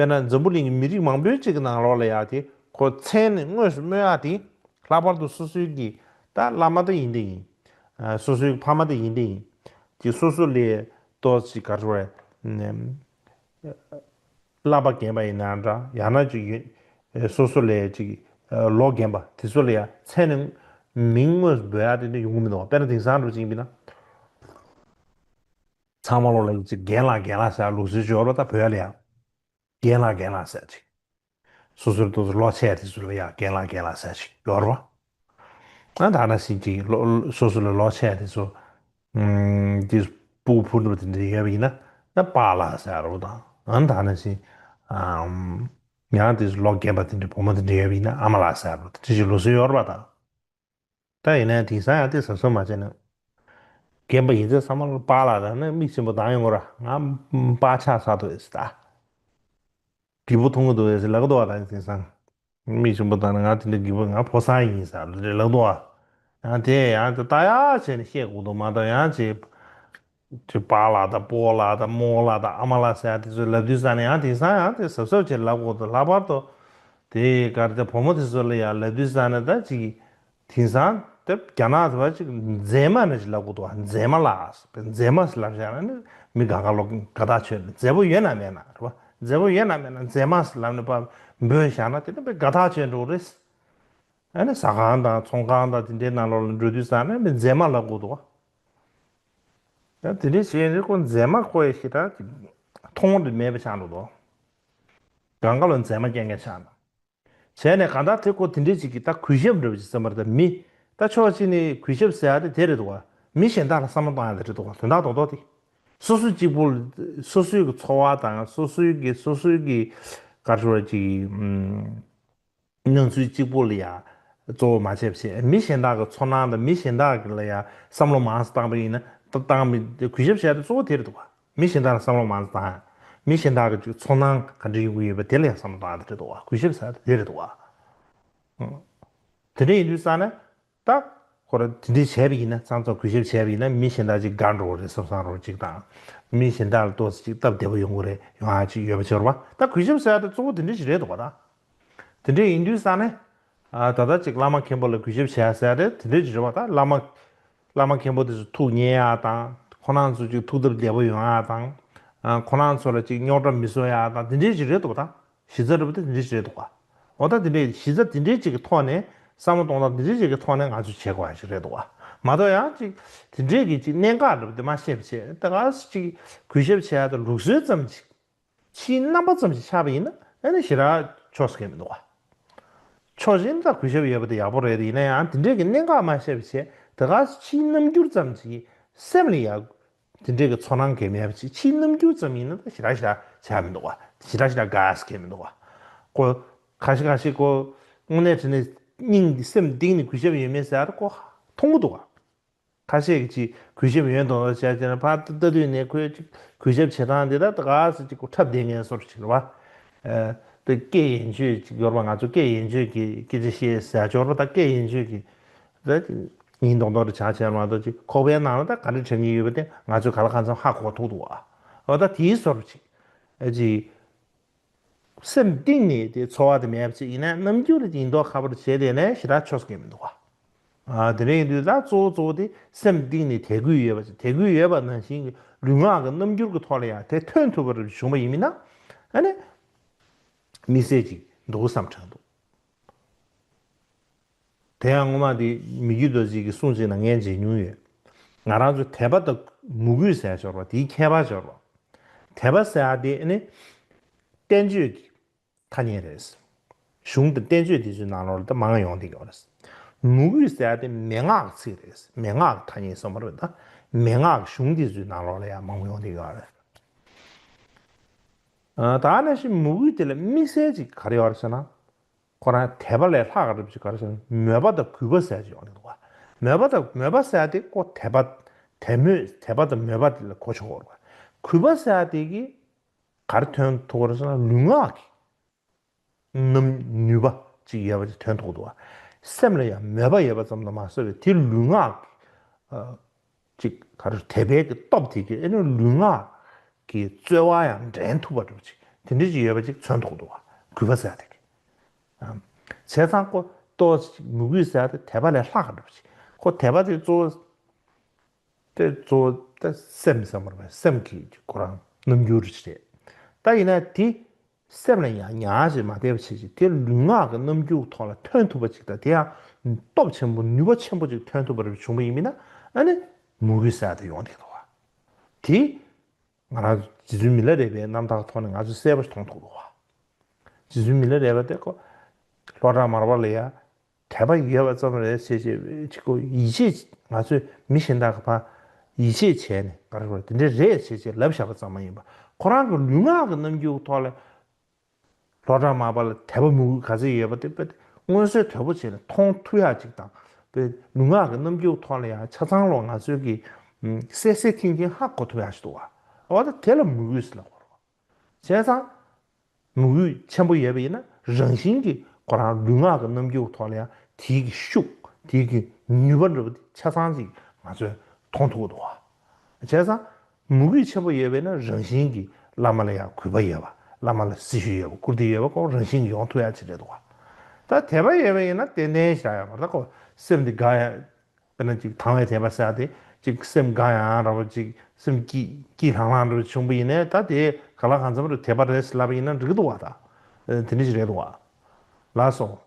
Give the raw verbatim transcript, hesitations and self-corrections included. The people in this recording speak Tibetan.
དཔེར་ན་འཛམ་བུ་གླིང་གི་མི་རིགས་མང་པོའི་གཅིག་གི་ནང་ལོགས་ལ་ཡང་དེ་ཁོ་མཚན་ནི་དངོས་སུ་སྨོས་ཡག་དེ་ལྷག་པར་དུ་སོ་སོའི་གི་ད་བླ་མ་དེ་ཡིན་དེ་ཡིན། ཨ་སོ་སོའི་ཕ་མ་དེ་ཡིན་དེ་ཡིན། དེ་སོ་སོ་ལས་ཏོག་ཙམ་ག་རེ་ཟེར་དགོས་རེད། བསླབ་པ་རྒན་པ་ཡིན་ན་འདྲ་ཡང་ན་ཅིག་ཡོད། སོ་སོ་ལས་ཅིག་ལོ་རྒན་པ་དེ་ཚོ་ལ་ཡང་མཚན་ནི་མིང་དངོས་སུ་འབོད་ཡག་དེ་འདྲ་ཡོང་གི་མི་འདུག་དཔེར་ན་དེང་སང་འདྲ་པོ་ཅིག་ཡིན་པ་ཡིན་ན། ཚང་མ་ལོ་ལ་ཅིག་རྒན་ལགས་རྒན་ལགས་ཟེར་ལུགས་སྲོལ་ཅིག་ཡོད་རེད་པ། ད་བོད་ལ་ཡང་རྒན་ལགས་རྒན་ལགས་ཟེར་ཅིག་སོ་སོར་ཏོག་ཙམ་ལོ་ཆེ་དེ་ཚོ་ལ་ཡང་རྒན་ལགས་རྒན་ལགས་ཟེར་ཅིག་ཡོད་རེད་པ། ཨ་ད་ནང་བཞིན་ཅིག་ལོ་སོ་སོ་ལས་ལོ་ཆེ་དེ་ཚོ་ཨུམ་དེ་སྤུ་གུ་ཕྲུ་གུ་དེ་འདྲ་ཡོད་པ་ཡིན་ན་ད་པཱ་ལགས་ཟེར་རེད་པ། དང་ཨ་ད་ནང་བཞིན་ཨམ་ཡང་དེ་ཚོ་ལོ་རྒན་པ་དེ་འདྲ་བུ་མོ་དེ་འདྲ་ཡོད་པ་ཡིན་ན་ཨ་མ་ལགས་ཟེར་རེད་པ། དེ་འདྲ་ཞིག་ལུགས་སྲོལ་ཡོད་རེད་པ། ད། ད་ཡིན་ནའི་དེང་སང་ཡང་དེ་གཟབ་གཟབ་མ་བྱས་ན། རྒན་པ་ཡིན་ཚད་བསམ་བློ་པཱ་ལགས་དང་ནི་མིག་ཆེན་པོ་དང་ཡོང་གི་ར་ང་པཱ་ཆགས་ཚར་འདུག་ཨེ་ཟེར་ད། སྒྱིད་པོ་མཐོང་གི་འདུག་ཨེ་ཟེར་ལབ་ཀྱི་འདུག་བ། ད་དེང་སང་མིག་ཆེན་པོ་དང་ནི་ང་དེ་འདྲ་སྒྱིད་པོ་ང་ཕོ་གསར་ཡིན་ཟེར་ལབ་ཀྱི་འདུག་བ། ཡང་དེ་ཡང་དེ་ལྟ་ཡག་བྱས་ནས་བཤད་དགོས་འདུག་མ་གཏོགས་ཡང་ཅིག་ཅིག་པཱ་ལགས་དང་སྤོ་ལགས་དང་རྨོ་ལགས་དང་ཨ་མ་ལགས་ཟེར་ཡག་དེ་ཚོ་ལབ་དུས་ཙ་ནས་ཡང་དེང་སང་ཡང་དེ་གཟབ་གཟབ་བྱས་ལབ་དགོས་འདུག་ལྷག་པར་དུ་དེ་ག་རེ་དེ་བུ་མོ་དེ་ཚོ་ལ་ཡང་ལབ་དུས་ཙ་ནས་ད་ཅིག་དེང་སང་དེ་རྒྱ་ནག་དེ་བ་ཅིག་མཛེས་མ་ནས་ཅིག་ལབ་དགོས་འདུག་མཛེས་མ་ལགས། མཛེས་མ་ཟེར་ལབ་བཞག་ན་ནི་མི་གང་ག་ལོག་དགའ་ཐག་ཆོད་ནས་མཛེས་པོ་ཡོད་ན་མེད་ན་རེད་བ། མཛེས་པོ་ཡོད་ན་མེད་ན་མཛེས་མ་ཟེར་ལབ་ནས་ཕར་འབོད་བཞག་ན་དེ་ནི་མི་དགའ་ཐག་ཆོད་འགྲོ་གི་རེད། ཨ་ནི་ཟ་ཁང་དང་ཚོང་ཁང་དང་དེ་འདྲའི་ནང་ལོགས་ལ་འགྲོ་དུས་ཙ་ན་མི་མཛེས་མ་ལབ་དགོས་འདུག་བ། ཡང་དེ་འདྲའི་བྱས་ནས་ཁོ་མཛེས་མ་ཁོ་ཡི་ཞེ་དྲག་མཐོང་རིགས་མེད་པ་ཆགས་འགྲོ་འདུག་གང་ག་ལོག་མཛེས་མ་རྐྱང་རྐྱང་ཆགས་ན། བྱས་ནས་གང་ལྟར་དེ་ཁོ་དེ་འདྲའི་ཅིག་གི་ད་གུས་ཞབས་འདྲ་པོ་ཅིག་བསམ་པ་རེད། ད་མི་ད་ཕྱོགས་གཅིག་ནས་གུས་ཞབས་ཟེར་ཡག་དེ་དེ་རེད་འདུག་བ། མི་གཞན་དག་ལ་བསམ་བློ་གཏོང་ཡག་དེ་རེད་འདུག་བ། དོན་དག་རྡོག་རྡོག་དེ། སོ་སོ་གཅིག་པུ་སོ་སོའི་གི་འཚོ་བ་དང་སོ་སོའི་གི་སོ་སོའི་གི་ག་རེ་ཟེར་ཅིག་ཨུམ། སྣང་ཚུལ་གཅིག་པུ་ལ་ཡང་གཙོ་བོ་མ་བྱས་པ་བྱས། མི་གཞན་དག་གི་ཚོར་སྣང་དང་མི་གཞན་དག་གི་ལ་ཡང་བསམ་བློ་མང་ཙམ་བཏང་པ་ཡིན་ན། ད་བཏང་མི་གུས་ཞབས་བྱས་ཏེ་གཙོ་བོ་དེ་རེད་འདུག་བ། མི་གཞན་དག་ལ་བསམ་བློ་མང་ཙམ་བཏང་། མི་གཞན་དག་གི་ཚོར་སྣང་ག་འདྲ་ཡོང་གི་ཡོད་པ་དེ་ལ་ཡང་བསམ་བློ་བཏང་ཡག་དེ་རེད་འདུག་བ། གུས་ཞབས་ཟེར་ཡག་དེ་རེད་འདུག་བ། དེ་འདྲ་ཡིན་དུས་ཙང་ནས། ད་ཁོ་རང་དེ་འདྲའི་བྱས་པ་ཡིན་ན། ཙང་ཙང་གུས་ཞབས་བྱས་པ་ཡིན་ན་མི་གཞན་དག་ཅིག་དགའ་འགྲོ་གི་རེད་བསམ་བསམ་རོགས་ཅིག་དང་། མི་གཞན་དག་ལ་ཏོག་ཙམ་ཅིག་སྟབས་བདེ་པོ་ཡོང་གི་རེད། ཡོང་ཡག་ཅིག་ཡོད་པ་ཅིག་ཡོད་རེད་པ། ད་གུས་ཞབས་ཟེར་ཡག་དེ་གཙོ་བོ་དེ་འདྲ་ཞིག་རེད་འདུག་པ། ད་དེ་འདྲ་ཡིན་དུས་ཙང་ནས། ཨ་ད་ལྟ་ཅིག་བླ་མ་མཁན་པོ་ལ་གུས་ཞབས་བྱས་ཟེར་ཡག་དེ་དེ་འདྲ་ཞིག་རེད་པ། ད་བླ་མ་བླ་མ་མཁན་པོ་དེ་ཚོ་ཐུགས་མཉེས་ཡག་དང་། ཁོ་རང་ཚོ་ཅིག་ཐུགས་སྟབས་བདེ་པོ་ཡོང་ཡག་དང་། ཨ་ཁོ་རང་ཚོ་ལ་ཅིག་རྙོག་དྲ་མི་བཟོ་ཡག་དང་དེ་འདྲ་ཞིག་རེད་འདུག་པ། ད། གཞི་རྩ་འདྲ་པོ་དེ་འདི་འདྲ་ཞིག་རེད་འདུག་ག་འོ་ད་དེ་འདྲའི་གཞི་རྩ་དེ་འདྲའི་ཅིག་གི་ཐོག་ནས་བསམ་བློ་གཏོང་སྟངས་དེ་འདྲའི་ཅིག་གི་ཐོག་ནས་ང་ཚོས་བྱེད་དགོས་ཡག་ཅིག་རེད་འདུག་ག་མ་གཏོགས་ཡང་ཅིག་དེ་འདྲའི་གི་ཅིག་གནད་འགག་འདྲ་པོ་དེ་མ་ཤེས་པ་བྱས། ད་ག་སེ་ཅིག་གུས་ཞབས་བྱེད་ཡག་དང་ལུགས་སྲོལ་ཙམ་ཅིག་ཕྱིའི་རྣམ་པ་ཙམ་ཞིག་ཆགས་པ་ཡིན་ན་ཨ་ནི་ཞེ་དྲག་ཕྱོགས་སུ་ཁེལ་མི་འདུག་ག་ཕྱོགས་གཞན་ད་གུས་ཞབས་ཡོད་པ་དེ་ཡག་པོ་རེད། ཡིན་ན་ཡང་དེ་འདྲའི་གི་གནད་འགག་མ་ཤེས་པ་བྱས། ད་ག་སེ་ཕྱིའི་རྣམ་འགྱུར་ཙམ་ཅིག་སེམས་ལ་ཡག་དེ་འདྲའི་གི་ཚོར་སྣང་གང་ཡང་མེད་པ་ཅིག་ཕྱིའི་རྣམ་འགྱུར་ཙམ་ཡིན་ན་ད་ཞེ་དྲག་ཞེ་དྲག་ཆགས་མི་འདུག་ག་ཞེ་དྲག་ཞེ་དྲག་དགའ་ས་གང་ཡང་མི་འདུག་ག་ཁོ་ཁ་ཤས་ཁ་ཤས་ཁོ་དངོས་གནས་དྲང་གནས་སྙིང་གི་སེམས་གཏིང་ནས་གུས་ཞབས་ཡོད་མེད་ཟེར་ཡག་ཁོ་མཐོང་གི་འདུག་ག་ཁ་ཤས་ཀྱིས་ཅིག་གུས་ཞབས་ཡོད་མདོག་མདོག་བྱས་བྱས་ནས་ཕར་ལྟ་དུས་ནས་ཁོས་ཅིག་གུས་ཞབས་བྱེད་སྟངས་འདི་ད་ད་ག་སེ་ཅིག་ཁོ་འཁྲབ་བསྡད་མཁན་བཟོ་འདྲ་ཅིག་རེད་པ། ཨ་དེ་སྐད་ཡན་ཆོད་ཅིག་ཡོད་རེད་པ། ང་ཚོ་སྐད་ཡན་ཆོད་ཀྱི་སྐད་ཆ་བཤད་ཟེར་ཡག་ཅིག་ཡོད་རེད་པ། ད་སྐད་ཡན་ཆོད་ཀྱི། ད་ཡིན་མདོག་མདོག་རེ་ཆགས་བྱས་མ་གཏོགས་ཅིག་ཁོག་པའི་ནང་ལ་ད་ག་འདྲ་དྲན་གྱི་ཡོད་པ་དེ་ང་ཚོས་ག་ལ་གང་འཚམ་ཧ་གོ་ཐུབ་འདུག་ག་འོ་ད་དེའི་བཟོ་འདྲ་ཅིག་ཨ་ཅིག་སེམས་གཏིང་ནས་དེ་ཚོར་བ་དེ་མེད་པ་ཅིག་ཡིན་ན་རྣམ་འགྱུར་ཡིན་མདོག་ཁ་པོ་བྱས་བསྡད་ནས་ཞེ་དྲག་ཕྱོགས་སུ་ཁེལ་མི་འདུག་ག་ཨ་དེ་འདྲ་ཡིན་དུས་ད་གཙོ་བོ་གཙོ་བོ་དེ་སེམས་གཏིང་ནས་དད་གུས་ཡོད་པ་ཅིག་དད་གུས་ཡོད་པ་ནང་བཞིན་གྱི་ལུས་ངག་གི་རྣམ་འགྱུར་གྱི་ཐོག་ལ་ཡང་དེ་ཐོན་ཐུབ་པ་རེ་བྱུང་བ་ཡིན་མིན་ན། ཨ་ནི་དམིགས་བསལ་ཅིག་འདུག་བསམ་དྲན་འདུག་དེ་ཡང་སྔོན་མ་དེ་མི་བསྐྱོད་རྡོ་རྗེ་གི་གསུང་ཅིག་ནང་ངས་མཇལ་མྱོང་ཡོད། ང་རང་ཚོ་དད་པ་དང་མོས་གུས་ཟེར་ཡག་ཅིག་ཡོད་རེད་པ། དེའི་ཁྱད་པར་ཅིག་ཡོད་རེད་པ། དད་པ་ཟེར་ཡག་དེ་ཨ་ནི་བསྟན་བཅོས་ཀྱི་ཐ་སྙད་རེད། གཞུང་དང་བསྟན་བཅོས་དེ་ཚོའི་ནང་ལོགས་ལ་ད་མང་ཡོང་བསྡད་ཡོད་རེད། མོས་གུས་ཟེར་ཡག་དེ་མན་ངག་གི་ཚིག་རེད། མན་ངག་གི་ཐ་སྙད་གསུངས་པ་རེད། ད་མན་ངག་གི་གཞུང་དེ་ཚོའི་ནང་ལོགས་ལ་ཡང་མང་པོ་ཡོང་བསྡད་ཡོད་རེད། ཨ་ད་ནང་བཞིན་མོས་གུས་དེ་ལ་དམིགས་བསལ་ཅིག་ག་རེ་ཡོད་རེད་ཟེར་ན། ཁོ་རང་དད་པ་ལས་ལྷག་ག་རེ་ཅིག་ག་རེ་ཟེར་ན་མོས་པ་དང་གུས་པ་ཟེར་ཅིག་ཡོང་གི་འདུག་ག་མོས་པ་དང་མོས་པ་ཟེར་ཡག་དེ་ཁོ་དད་པ་དད་མོས་དད་པ་དང་མོས་པ་དེ་ལ་གོ་ཆོག་གི་རེད་པ། གུས་པ་ཟེར་ཡག་དེ་གིས་ག་རེ་ཐོན་ཐུབ་ཀྱི་རེད་ཟེར་ན་ལུས་ངག་གི་རྣམ་ནུས་པ་ཅིག་ཡོད་པ་ཅིག་ཐོན་ཐུབ་ཀྱི་འདུག་ག་སེམས་ལ་ཡང་མོས་པ་ཡོད་པ་ཙམ་དུ་མ་ཟད་པའི་དེ་ལུས་ངག་གི་ཨ་ཅིག་ག་རེ་དད་པའི་གི་སྟོབས་དེ་གིས་ཨ་ནི་ལུས་ངག་གི་རྩོལ་བ་ཡང་འདྲེན་ཐུབ་པ་འདྲ་པོ་ཅིག་ དེ་འདྲ་ཅིག་ཡོད་པ་ཅིག་མཚོན་ཐུབ་འདུག་བ། གུས་པ་ཟེར་དེ་གི། བྱས་ཙང་ཁོ་ཏོག་ཙམ་མོས་གུས་ཟེར་དེ་དད་པ་ལས་ལྷག་ག་འགྲོ་བ་ཅིག་ཁོ་དད་པ་དེ་གཙོ་བོ་དེ་གཙོ་བོ་དེ་སེམས་ཟེར་མ་རེད་པས། སེམས་ཀྱི་ཁོ་རང་རྣམ་འགྱུར་ཅིག་རེད། ད་ཡིན་ན་དེ་སེམས་ལ་ཡང་ཉར་ཞིག་མ་བསྡད་པ་བྱས་ཅིག་དེ་ལུས་ངག་གི་རྣམ་འགྱུར་ཐོག་ལ་ཐོན་ཐུབ་པ་ཅིག་དང་། དེ་ཡང་སྟོབས་ཆེན་པོ་ནུས་པ་ཆེན་པོ་ཅིག་ཐོན་ཐུབ་པ་རེ་བྱུང་བ་ཡིན་མིན་ན། ཨ་ནི་མོས་གུས་ཟེར་དེ་ཡོང་བསྡད་འདུག་བ། དེ་ང་རང་རྗེ་བཙུན་མི་ལ་རས་པའི་རྣམ་ཐར་ཐོག་ནས་ང་ཚོས་གསལ་པོ་ཞིག་མཐོང་ཐུབ་འདུག་བ། རྗེ་བཙུན་མི་ལ་རས་པ་དེ་ཁོ་སློབ་གྲྭ་མར་པ་ལ་ཡ་དད་པ་ཡོད་པ་ཙམ་རེད་ཟེར་བྱས་ཅིག་ཁོ་ཡིད་ཆེས། ང་ཚོས་མི་གཞན་དག་གི་བར་ཡིད་ཆེས་བྱས་ནས་ག་རེ་རེད་དེ་འདྲ་རེད་ཟེར་བྱས་ལབ་བཞག་པ་ཙམ་མ་ཡིན་པ། ཁོ་རང་གི་ལུས་ངག་གི་རྣམ་འགྱུར་ཐོག་ལ་སློབ་གྲྭ་མར་པ་ལ་དད་པ་མོས་གུས་ག་ཚོད་ཡོད་པ་དེ་དཔེ་མངོན་གསལ་དོད་པོ་བྱས་ནས་མཐོང་ཐུབ་ཡག་ཅིག་དང་། དཔེ་ལུས་ངག་གི་རྣམ་འགྱུར་ཐོག་ལ་ཡང་ཆ་ཚང་ལོ་ང་ཚོས་ཀྱི་ཨམ་གསལ་གསལ་ཐིང་ཐིང་ཧ་གོ་ཐུབ་ཡག་ཞིག་འདུག་བ། འོ་ད་དེ་ལ་མོས་གུས་ཟེར་ལབ་དགོས་རེད་བ། བྱས་ཙང་མོས་གུས་ཆེན་པོ་ཡོད་པ་ཡིན་ན་རང་བཞིན་གྱིས་ཁོ་རང་ལུས་ངག་གི་རྣམ་འགྱུར་ཐོག་ལ་ཡང་དེའི་གི་ཤུགས་དེའི་གི་ནུས་པ་འདྲ་པོ་དེ་ཆ་ཚང་ཅིག་ང་ཚོས་མཐོང་ཐུབ་ཀྱི་འདུག་བ། བྱས་ཙང་མོས་གུས་ཆེན་པོ་ཡོད་པས་ན་རང་བཞིན་གྱིས་བླ་མ་ལ་ཡང་གུས་པ་ཡོད་པ། བླ་མ་ལ་སྲི་ཞུ་ཡོད་པ། བཀུར་སྟི་ཡོད་པ་ཁོ་རང་བཞིན་གྱིས་ཡོང་ཐུབ་ཡག་ཅིག་རེད་འདུག་བ། ད་དད་པ་ཡོད་པ་ཡིན་ན་ཏན་ཏན་བཞག་ཡག་མ་རེད། ད་ཁོ་སེམས་འདི་དགའ་ཡག་དཔེར་ན་ཅིག་དང་བའི་དད་པ་ཟེར་ཡག་དེ་ཅིག་སེམས་དགའ་ཡག་འདྲ་པོ་ཅིག་སེམས་སྐྱིད་སྐྱིད་ལྷང་ལྷང་འདྲ་པོ་བྱུང་པ་ཡིན་ནའི་ད་དེ་ག་ལ་གང་འཚམ་རེ་དད་པ་རེད་ཟེར་ལབ་པ་ཡིན་ན་འགྲིག་གི་འདུག་བ། ད་དེ་འདྲ་ཅིག་རེད་འདུག་བ། ལགས་སོ།